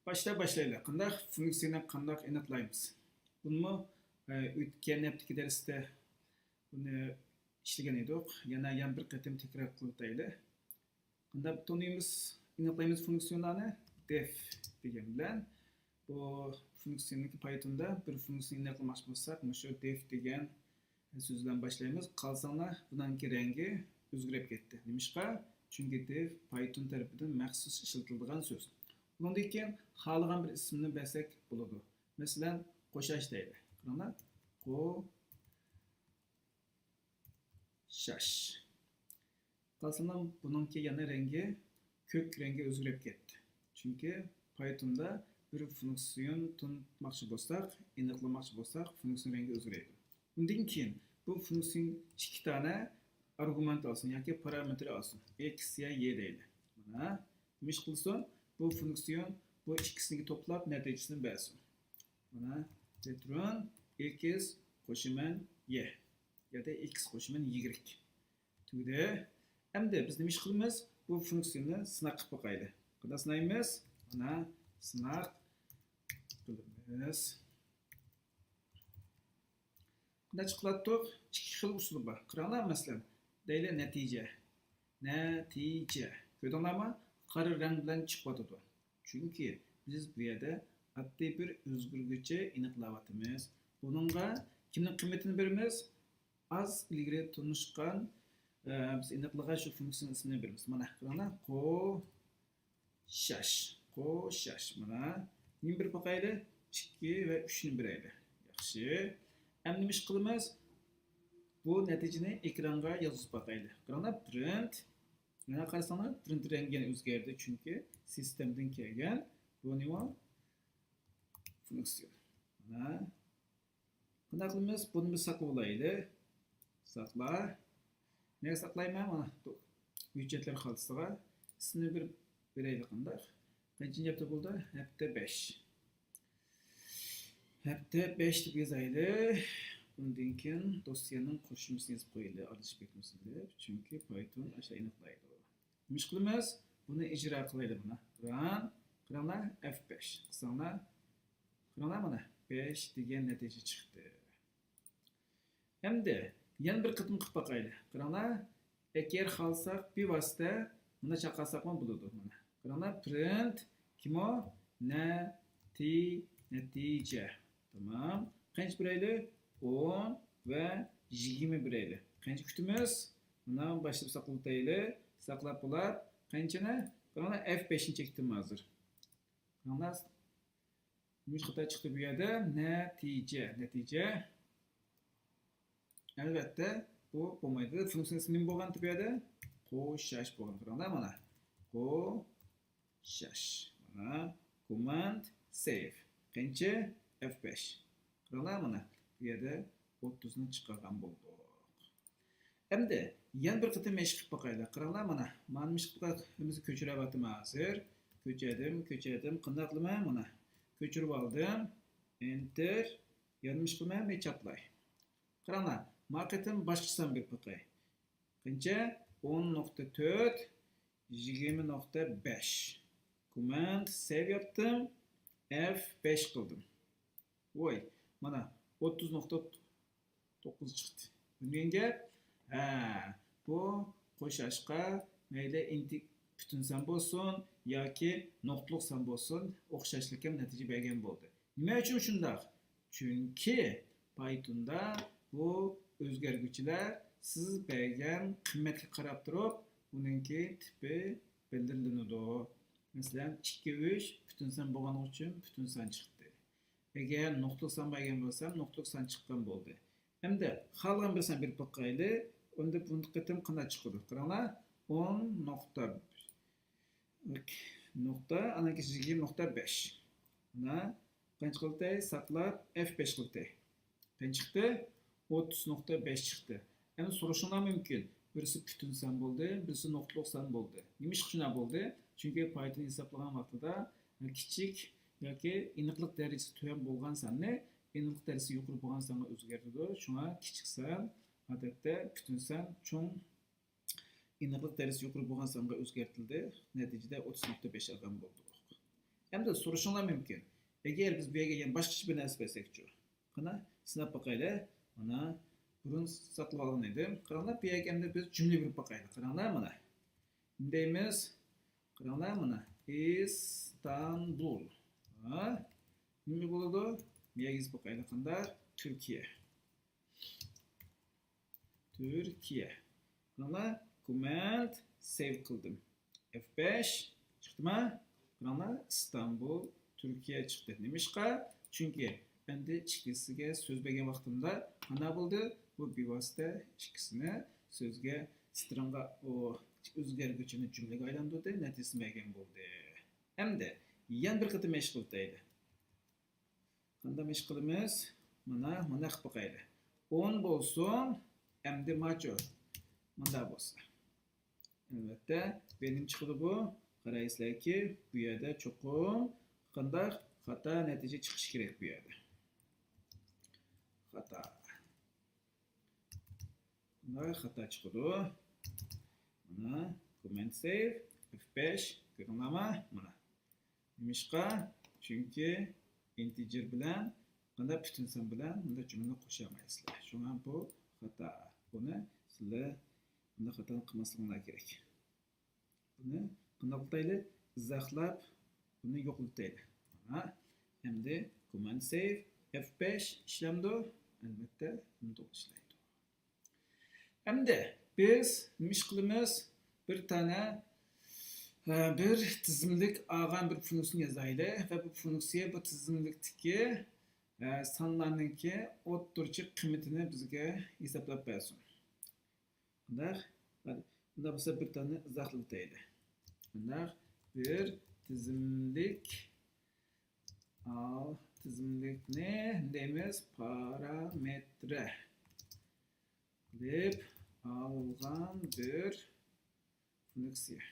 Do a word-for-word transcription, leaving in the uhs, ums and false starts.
باشتا باشلايلى. قانداق فۇنكسىيىنى قانداق ئېنىقلايمىز؟ بۇنىمۇ، ئە، ئۆتكەن ھەپتىكى دەرستە بۇنى ئىشلىگەن ئىدۇق. يەنە، يەنە بىر قېتىم تەكرار قىلىۋېتەيلى. قانداق تونۇيمىز، ئېنىقلايمىز فۇنكسىيىلارنى؟ دېف دېگەن بىلەن. بۇ فۇنكسىيىنىڭكى پايتوندا بىر فۇنكسىيىنى ئېنىقلىماقچى بولساق، مۇشۇ دېف دېگەن سۆز بىلەن باشلايمىز. قارىساڭلار، بۇنىڭكى رەڭگى ئۆزگىرىپ كەتتى. نېمىشقا؟ چۈنكى دېف پايتون تەرىپىدىن مەخسۇس ئىشلىتىلىدىغان سۆز. بۇنىڭدىن كېيىن خالىغان بىر ئىسىمنى بەرسەك بولىدۇ. مەسىلەن، قوشاش دەيلى. قاراڭلار، قوشاش. قارىساڭلار، بۇنىڭكى يەنە رەڭگى، كۆك رەڭگى ئۆزگىرىپ كەتتى. چۈنكى پايتوندا بىر فۇنكسىيونى تونۇتماقچى بولساق، ئېنىقلىماقچى بولساق، فۇنكسىيونىڭ رەڭگى ئۆزگىرىدۇ. ئۇندىن كېيىن بۇ فۇنكسىيون ئىككى دانە ئارگۇمېنت ئالسۇن ياكى پارامېتىر ئالسۇن، ئېكس يا يې دەيلى. مانا، نېمە ئىش قىلسۇن؟ بۇ فۇنكسىيون بۇ ئىككىسىنى توپلاپ نەتىجىسىنى بەرسۇن. مانا، رېتۇرن ئېكس قوشىمەن يې ياكى ئېكس قوشىمەن يىگرېك. تۈگىدى. ئەمدى بىز نېمە ئىش قىلىمىز؟ بۇ فۇنكسىيىنى سىناق قىلىپ باقايلى. قانداق سىنايمىز؟ مانا، سىناق قىلىمىز. قانداق چىقىۋاتىدۇ؟ ئىككى خىل ئۇسۇل بار. قاراڭلار، مەسىلەن، دەيلى نەتىجە. نەتىجە. كۆردۈڭلارمۇ؟ قارا رەڭ بىلەن چىقىۋاتىدۇ. چۈنكى بىز بۇ يەردە ئاددىي بىر ئۆزگەرگۈچى ئېنىقلاۋاتىمىز. بۇنىڭغا كىمنىڭ قىممىتىنى بېرىمىز؟ ئاز ئىلگىرى تونۇشقان، ئە، بىز ئېنىقلىغان شۇ فۇنكسىيىنىڭ ئىسمىنى بېرىمىز. مانا، قاراڭلار، قوشاش، قوشاش. مانا، نېمە بېرىپ باقايلى؟ ئىككى ۋە ئۈچنى بېرەيلى. ياخشى. ئەمدى نېمە ئىش قىلىمىز؟ بۇ نەتىجىنى ئېكرانغا يازغۇزۇپ باقايلى. قاراڭلار، پرىنت. مانا قارىساڭلار، پرىنت رەڭگى يەنە ئۆزگەردى، چۈنكى سىستېمدىن كەلگەن. بۇ نېمە؟ فۇنكسىيا. مانا. قانداق قىلىمىز؟ بۇنى بىز ساقلىۋالايلى. ساقلا. نەگە ساقلايمەن؟ مانا، ھۆججەتلەر خالتىسىغا ئىسمىنى بىر بېرەيلى. قانداق؟ قانچىنچى ھەپتە بولدى؟ ھەپتە بەش. ھەپتە بەش دەپ يازايلى. ئۇندىن كېيىن دوسيېنىڭ قوشۇمىسىنى يېزىپ قويايلى، ئادىلىشىپ كەتمىسۇن دەپ. چۈنكى پايتون ئاشۇ ئېنىقلايدۇ. نېمە ئىش قىلىمىز؟ بۇنى ئىجرا قىلايلى مانا. ران. قاراڭلار، ئەف بەش. قىلساڭلار، قاراڭلار مانا، بەش دېگەن نەتىجە چىقتى. ئەمدى يەنە بىر قېتىم قىلىپ باقايلى. قاراڭلار، ئەگەر خالىساق، بىۋاسىتە مانا چاقالساقمۇ بولىدۇ. مانا. قاراڭلار، پرىنت، كىم ئۇ؟ نەتى-، نەتىجە. تامام. قانچە بېرەيلى؟ ئون ۋە يىگىرمە بېرەيلى. قانچە كۈتىمىز؟ مانا باشلاپ ساقلىتايلى. ساقلاپ بولۇپ، قانچىنى؟ قاراڭلار، ئەف بەشنى چەكتىم ھازىر. قاراڭلار، نېمە خاتا چىقتى بۇ يەردە؟ نەتىجە، نەتىجە. ئەلۋەتتە، بۇ بولمايدۇ. فۇنكسىيىنىڭ ئىسمى نېمە بولغانتى بۇ يەردە؟ قوشاش بولغان. قاراڭلار مانا. قوشاش. مانا، كوماند سېيف. قانچە؟ ئەف بەش. قاراڭلار مانا، بۇ يەردە ئوتتۇزنى چىقارغان بولدۇق. ئەمدى يەنە بىر قېتىم مەشىق قىلىپ باقايلى. قاراڭلار مانا، مانا مەشىق قىلىپ ھەممىسىنى كۆچۈرۈۋاتىمەن ھازىر. كۆچۈردۈم، كۆچۈردۈم. قانداق قىلىمەن؟ مانا، كۆچۈرۈۋالدىم. ئېنتېر. يەنە مەشىق قىلىمەن، مەن چاپلاي. قاراڭلار، ما قېتىم باشقىچە سان بېرىپ باقاي. قانچە؟ ئون نۇقتا تۆت، يىگىرمە نۇقتا بەش. كوماند سېيف ياپتىم. ئەف بەش قىلدىم. ۋوي، مانا، ئوتتۇز نۇقتا توققۇز چىقتى. بۇ نېمە گەپ؟ ھە، بۇ قوشاشقا مەيلى ئېنتىك پۈتۈن سان بولسۇن ياكى نۇقتىلىق سان بولسۇن، ئوخشاشلىكىم نەتىجە بەرگەن بولدى. نېمە ئۈچۈن شۇنداق؟ چۈنكى پايتوندا بۇ ئۆزگەرگۈچىلەر سىز بەرگەن قىممەتكە قاراپ تۇرۇپ، ئۇنىڭكى تىپى بىلدۈرۈلىدۇ. مەسىلەن، ئىككى، ئۈچ پۈتۈن سان بولغانلىقى ئۈچۈن پۈتۈن سان چىقتى. ئەگەر نۇقتىلىق سان بەرگەن بولسام، نۇقتىلىق سان چىققان بولدى. ئەمدى خالىغان بىر سان بېرىپ باقايلى. ئەمدى بۇ قېتىم قانداق چىقىدۇ؟ قاراڭلار، ئون نۇقتا، نۇقتا، ئاندىن كېيىن يىگىرمە نۇقتا بەش. مانا، قانچە قىلدى؟ ساقلاپ، ئەف بەش قىلدى. قانچە چىقتى؟ ئوتتۇز نۇقتا بەش چىقتى. ئەمدى سورىشىڭلار مۇمكىن، بىرسى پۈتۈن سان بولدى، بىرسى نۇقتىلىق سان بولدى. نېمىشقا شۇنداق بولدى؟ چۈنكى پايتون ھېسابلىغان ۋاقتىدا كىچىك ياكى ئېنىقلىق دەرىجىسى تۆۋەن بولغان ساننى ئېنىقلىق دەرىجىسى يۇقىرى بولغان سانغا ئۆزگەرتىدۇ. شۇڭا كىچىك سان، ئادەتتە، پۈتۈن سان، چوڭ، ئېنىقلىق دەرىجىسى يۇقىرى بولغان سانغا ئۆزگەرتىلدى. نەتىجىدە ئوتتۇز نۇقتا بەش ئالغان بولدۇق. ئەمدى سورىشىڭلار مۇمكىن، ئەگەر بىز بۇ يەرگە يەنە باشقىچە بىر نەرسە بەرسەكچۇ؟ قانا، سىناپ باقايلى. مانا، بۇرۇن ساقلاپ ئالغان ئىدىم. قاراڭلار، بۇ يەرگە ئەمدى بىز جۈملە بېرىپ باقايلى. قاراڭلار، مانا. نېمە دەيمىز؟ قاراڭلار، مانا. ئىستانبۇل. ھە؟ نېمە بولىدۇ؟ بۇ يەرگە يېزىپ باقايلى. قانداق؟ تۈركىيە. تۈركىيە. قاراڭلار، كوممېنت سېيۋ قىلدىم. ئېف بەش چىقتىما؟ قاراڭلار، ئىستانبۇل، تۈركىيە چىقتى. نېمىشقا؟ چۈنكى ئەمدى ئىككىسىگە سۆز بەرگەن ۋاقتىمدا قانداق بولدى؟ بۇ بىۋاسىتە ئىككىسىنى سۆزگە، سترىڭغا، ئۇ ئۆزگەرگۈچىنى جۈملىگە ئايلاندۇردى، نەتىجىسىنى بەرگەن بولدى. ئەمدى يەنە بىر قېتىم مەشىق قىلىپ ئۆتەيلى. قانداق مەشىق قىلىمىز؟ مانا، مانا قىلىپ باقايلى. ئون بولسۇن، ئەمدى ماچۇ. مۇنداق بولسا. ئەلۋەتتە، بۇ نېمە چىقىدۇ بۇ؟ قارايسىلەركى، بۇ يەردە چوقۇم قانداق خاتا نەتىجە چىقىشى كېرەك بۇ يەردە. خاتا. مانا خاتا چىقىدۇ. مانا، كوممېنت سېيۋ، ئېف بەش، كۆردۈڭلارمۇ؟ مانا. نېمىشقا؟ چۈنكى ئىنتېجېر بىلەن، مانا پۈتۈن سان بىلەن مانا جۈملىنى قوشالمايسىلەر. شۇڭا بۇ خاتا. بۇنى سىلەر بۇنداق خاتانى قىلماسلىقىڭلار كېرەك. بۇنى قانداق قىلايلى؟ ئىزاھلاپ، بۇنى يوقىتايلى. مانا، ئەمدى كوممېنت سېيۋ، ئېف بەش ئىشلەمدۇ؟ ئەلۋەتتە، بۇنى توغرا ئىشلەيدۇ. ئەمدى بىز نېمە ئىش قىلىمىز؟ بىر تانە، ھە، بىر تىزىملىك ئالغان بىر فۇنكسىيىنى يازايلى ۋە بۇ فۇنكسىيە بۇ تىزىملىكتىكى، ھە، سانلارنىڭكى ئوتتۇرىچە قىممىتىنى بىزگە ھېسابلاپ بەرسۇن. مۇنداق، مۇنداق بولسا بىر تانە ئىزاھلىۋېتەيلى. مۇنداق بىر تىزىملىك، ئال، تىزىملىكنى دەيمىز، پارامېتىر قىلىپ ئالغان بىر فۇنكسىيە.